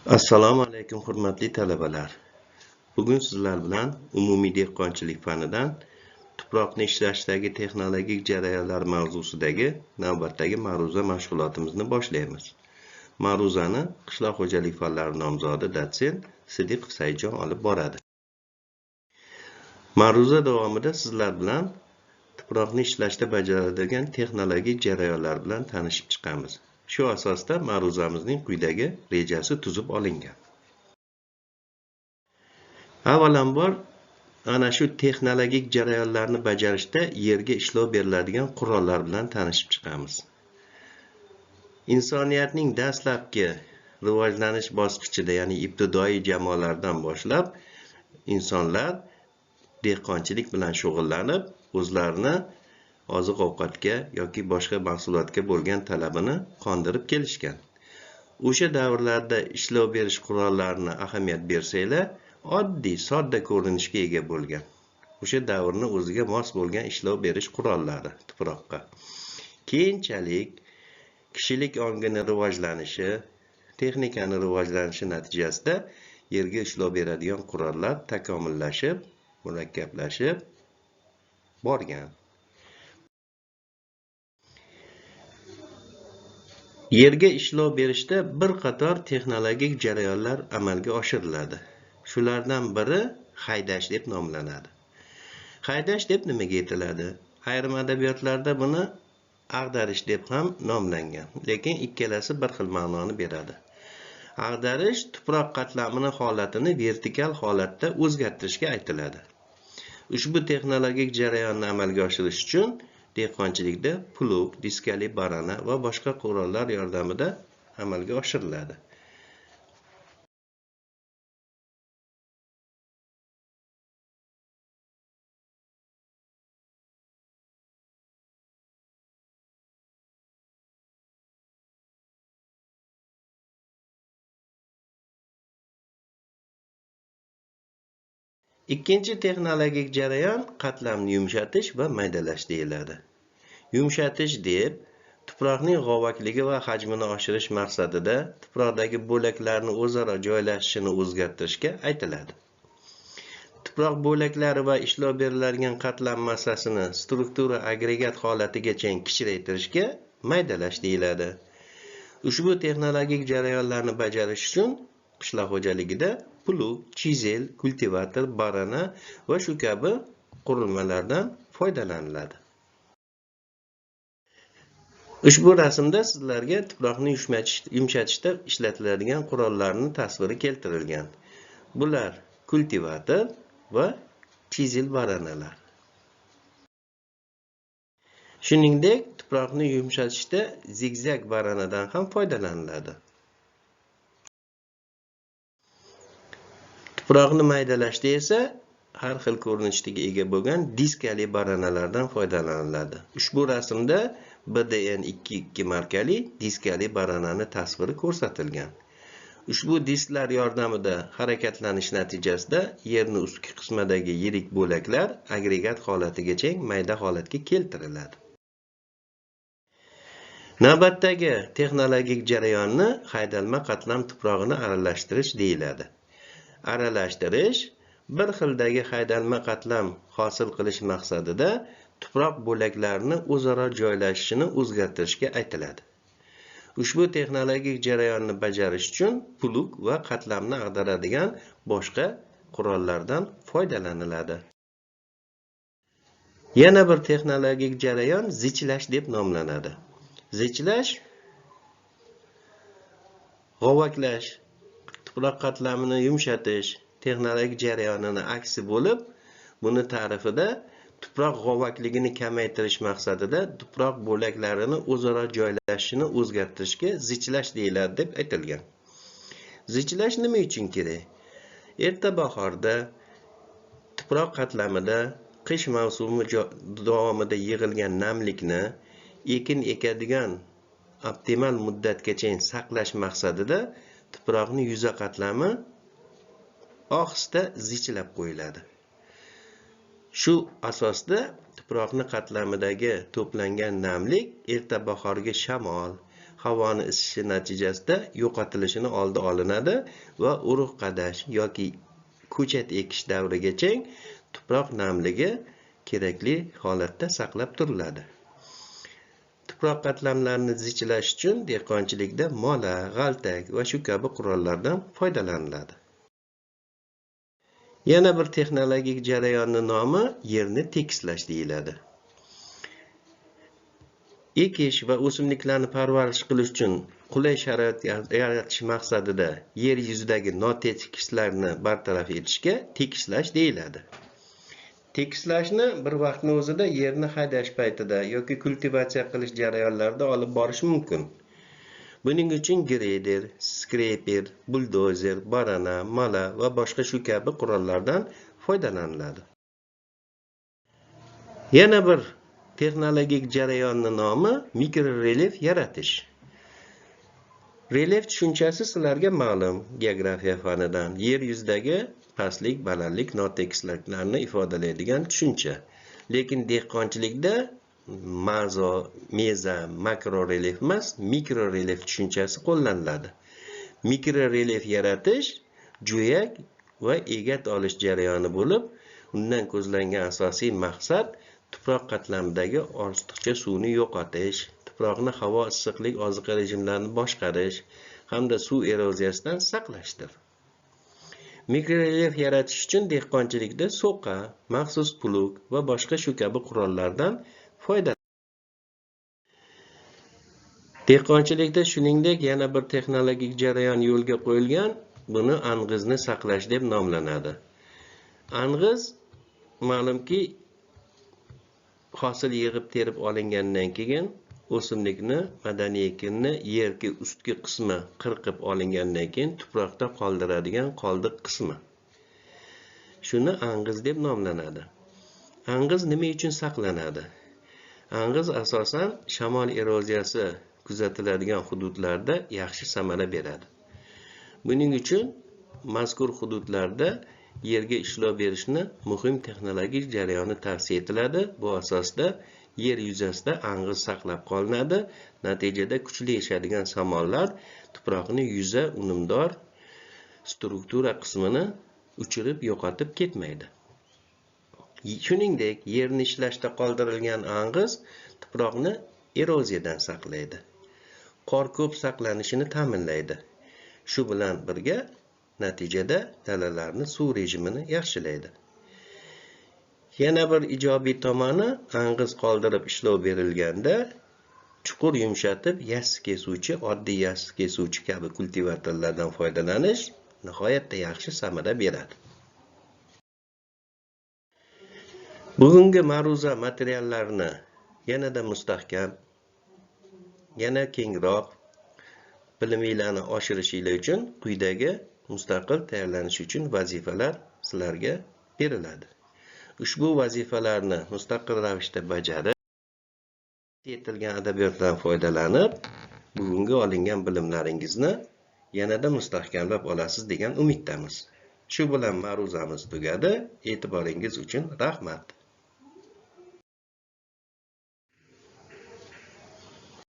Assalomu alaykum, hurmatli talabalar. Bugun sizlar bilan umumiy dehqonchilik fanidan tuproqni ishlashdagi texnologik jarayonlar mavzusidagi navbatdagi ma'ruza mashg'ulotimizni boshlaymiz. Ma'ruzani qishloq xo'jalik fanlari nomzodi dotsent Sidiqov Saidjon olib boradi. Ma'ruza davomida sizlar bilan tuproqni ishlashda bajariladigan texnologik jarayonlar bilan tanishib chiqamiz. Shu asosda ma'ruzamizning quyidagi rejasi tuzib olingan. Avvalambor ana shu texnologik jarayonlarni bajarishda yerga ishlov beriladigan qurollar bilan tanishib chiqamiz. Insoniyatning dastlabki rivojlanish bosqichida, ya'ni ibtidoiy jamoalardan boshlab insonlar dehqonchilik bilan shug'ullanib, o'zlarini oziq-ovqatga yoki boshqa mahsulotga bo'lgan talabini qondirib kelishgan. O'sha davrlarda ishlov berish qurollarini ahamiyat bersanglar, oddiy, sodda ko'rinishga ega bo'lgan. O'sha davrni o'ziga mos bo'lgan ishlov berish qurollari tuproqqa. Keyinchalik kishilik ongini rivojlanishi, texnikani rivojlanishi natijasida yerga ishlov beradigan qurollar takomillashib, murakkablashib borgan. Yerga ishlov berishda bir qator texnologik jarayonlar amalga oshiriladi. Shulardan biri haydash deb nomlanadi. Haydash deb nimaga aytiladi? Ayrim adabiyotlarda buni ag'darish deb ham nomlangan, lekin ikkalasi bir xil ma'noni beradi. Ag'darish tuproq qatlamini holatini vertikal holatda o'zgartirishga aytiladi. Ushbu texnologik jarayonni amalga oshirish uchun dehqonchilikda plug, diskali barana va boshqa qurollar yordamida amalga oshiriladi. Ikkinchi texnologik jarayon qatlamni yumshatish va maydalash deyiladi. Yumshatish deb tuproqning g'ovakligi va hajmini oshirish maqsadida tuproqdagi bo'laklarni o'zaro joylashishini o'zgartirishga aytiladi. Tuproq bo'laklari va ishlov beriladigan qatlam massasini struktura agregat holatigacha kichraytirishga maydalash deyiladi. Ushbu texnologik jarayonlarni bajarish uchun qishloq xo'jaligida plug, chizel, kultivator, barana va shu kabi qurilmalardan foydalaniladi. Ushbu rasmda sizlarga tuproqni yumshatishda ishlatiladigan qurollarning tasviri keltirilgan. Bular kultivator va chizel baranalar. Shuningdek, tuproqni yumshatishda zigzag baranadan ham foydalaniladi. Tuproqni maydalashda esa har xil ko'rinishga ega bo'lgan diskali baranalardan foydalaniladi. Ushbu rasmda BDN 22 markali diskali baranani tasviri ko'rsatilgan. Ushbu disklar yordamida harakatlanish natijasida yerning ustki qismidagi yirik bo'laklar agregat holatigacha mayda holatga keltiriladi. Navbatdagi texnologik jarayonni haydalma qatlam tuprog'ini aralashtirish deyiladi. Aralashtirish bir xildagi haydalma qatlam hosil qilish maqsadida tuproq bo'laklarini o'zaro joylashishini o'zgartirishga aytiladi. Ushbu texnologik jarayonni bajarish uchun plug va qatlamni ag'daradigan boshqa qurollardan foydalaniladi. Yana bir texnologik jarayon zichlash deb nomlanadi. Zichlash g'ovaklash, tuproq qatlamini yumshatish texnologik jarayonini aksi bo'lib, buni ta'rifida tuproq g'ovakligini kamaytirish maqsadida tuproq bo'laklarini o'zaro joylashishini o'zgartirishga zichlash deyiladi deb aytilgan. Zichlash nima uchun kerak? Erta bahorda tuproq qatlamida qish mavsumi davomida yig'ilgan namlikni ekin ekadigan optimal muddatgacha saqlash maqsadida tuproqning yuza qatlami ohista zichlab qo'yiladi. Shu asosda tuproqning qatlamidagi to'plangan namlik erta bahorgi shamol havoni isishi natijasida yo'qotilishini oldi olinadi va urug' qadash yoki ko'chat ekish davrigacha tuproq namligi kerakli holatda saqlab turiladi. Tuproq qatlamlarini zichlash uchun dehqonchilikda mola, g'altak va shu kabi qurollardan foydalaniladi. Yana bir texnologik jarayonning nomi yerni tekislash deyiladi. Ekish va o'simliklarni parvarish qilish uchun qulay sharoit yaratish maqsadida yer yuzidagi notekisliklarni bartaraf etishga tekislash deyiladi. Tekislashni bir vaqtning o'zida yerni haydash paytida yoki kultivatsiya qilish jarayonlarida olib borish mumkin. Buning uchun greyder, skreper, buldozer, barana, mala va boshqa shu kabi qurollardan foydalaniladi. Yana bir texnologik jarayonning nomi mikrorelyef yaratish. Relyef tushunchasi sizlarga ma'lum geografiya fanidan. Yer yuzidagi pastlik, balandlik, notekisliklarni ifodalaydigan tushuncha. Lekin dehqonchilikda mazo, meza, makrorelyef emas, mikrorelyef tushunchasi qo'llaniladi. Mikrorelyef yaratish jo'yak va egat olish jarayoni bo'lib, undan ko'zlangan asosiy maqsad tuproq qatlamidagi ortiqcha suvni yo'qotish, tuproqni havo, issiqlik, oziqa rejimlarini boshqarish hamda suv eroziyasidan saqlashdir. Mikrorelyef yaratish uchun dehqonchilikda so'qa, maxsus plug va boshqa shu kabi qurollardan foydalaniladi. Dehqonchilikda shuningdek yana bir texnologik jarayon yo'lga qo'yilgan, buni ang'izni saqlash deb nomlanadi. Ang'iz ma'lumki hosil yig'ib terib olingandan keyin o'simlikni, madaniy ekinni yerki ustki qismi qirqib olingandan keyin tuproqda qoldiradigan qoldiq qismi. Shuni ang'iz deb nomlanadi. Ang'iz nima uchun saqlanadi? Ang'iz asosan shamol eroziyasi kuzatiladigan hududlarda yaxshi samara beradi. Buning uchun mazkur hududlarda yerga ishlov berishni muhim texnologik jarayoni tavsiya etiladi. Bu asosda yer yuzasida ang'iz saqlab qolinadi. Natijada kuchli esadigan samollar tuproqni yuza unumdor struktura qismini uchirib yo'qotib ketmaydi. Shuningdek, yerni ishlashda qoldirilgan ang'iz tuproqni eroziyadan saqlaydi. Qor ko'p saqlanishini ta'minlaydi. Shu bilan birga natijada dalalarni suv rejimini yaxshilaydi. Yana bir ijobiy tomoni, ang'iz qoldirib ishlov berilganda chuqur yumshatib yassi kesuvchi, oddiy yassi kesuvchi kabi kultivatorlardan foydalanish nihoyatda yaxshi samara beradi. Bugungi ma'ruza materiallarini yanada mustahkam, yana kengroq biliminglarni oshirishinglar uchun quyidagi mustaqil tayyorlanish uchun vazifalar sizlarga beriladi. Ushbu vazifalarni mustaqil ravishda bajarib, yetilgan adabiyotdan foydalanib, bugungi olingan bilimlaringizni yanada mustahkamlab olasiz degan umiddamiz. Shu bilan ma'ruzamiz tugadi. E'tiboringiz uchun rahmat.